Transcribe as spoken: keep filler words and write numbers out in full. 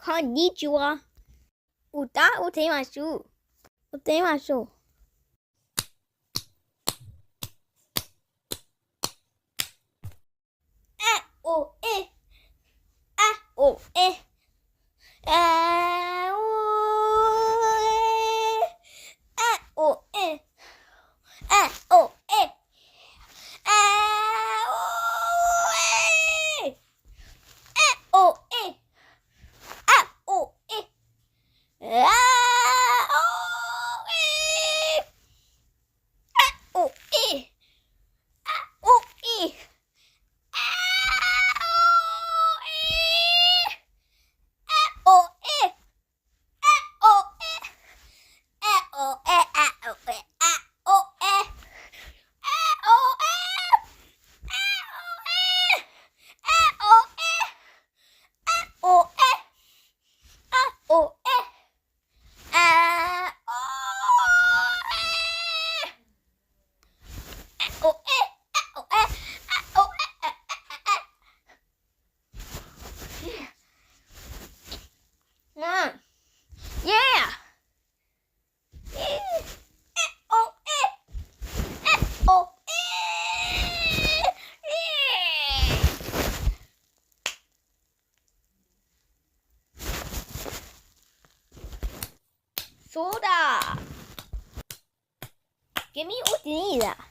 こんにちは。歌、歌いましょう。歌いましょう。あ、お、え。あ、お、え。あ、お、え。あ、お、え。あ、お、え。あ、お、え。あ、お、え。あ、お、え。あ、お、え。あ、お、え。あ、お、え。あ、お、え。そうだ。君、おってねえだ。